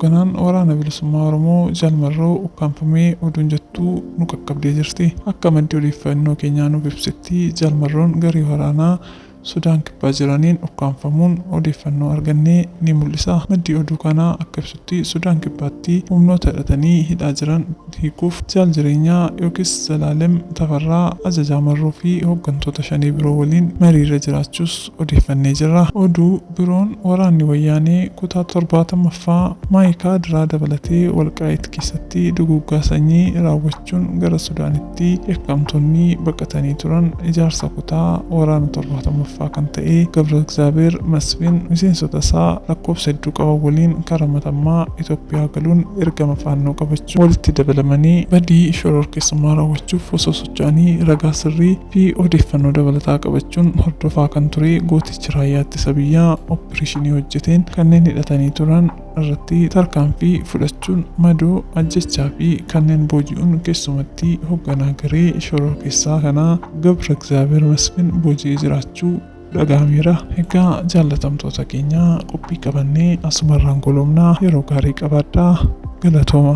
Hoogganaan Waraana Bilisummaa Oromoo Jaal Marroo ukkaamfamee oduun jettu nu qaqqabdee jirti. Akka maddi odeeffannoo keenyaa nuuf ibsetti Jaal Marroon garee waraanaa Sudaan Kibbaa jiraniin ukkaamfamuun odeeffannoo arganne ni mul'isa. Maddi oduu kanaa akka ibsutti Sudaan Kibbaatti humnoota hidhatanii hidhaa jiran hiikuuf Jaal Jireenyaa yookiis Zalaalem Tafarraa ajajaa Marroo fi hooggantoota Shanee biroo waliin mariirra jiraachuus odeeffannee jirra. Oduu biroon waraanni Wayyaanee kutaa 70ffaa Maayikaadiraa dabalatee Walqaayit keessatti duguuggaa sanyii raawwachuun gara Sudaanitti yakkamtoonni baqatanii turan ijaarsa kutaa waraana 70ffaa kan ta'e Gabragzaabeer Masfin miseensota isaa lakkoofsa hedduu qaban waliin karaa Matammaa Itoophiyaa galuun ergama Faannoo qabachuun walitti dabalamanii badii shororkeessummaa raawwachuuf osoo socho'anii ragaa sirrii fi odeeffannoo dabalataa qabachuun hordofaa kan ture gootichi Raayyaa Ittisa Biyyaa oppireeshinii hojjeteen kanneen hidhatanii turan irratti tarkaanfii fudhachuun madoo, ajjeechaa fi kanneen booji'uun keessumatti hogganaa garee shororkeessaa kanaa Gabragzaabeer Masfin booji'ee jiraachuu dhaga'ameera. Egaa jaallatamtoota keenya qophii qabannee asumarraan goolabna. Yeroo gaarii qabaadhaa. Galatooma.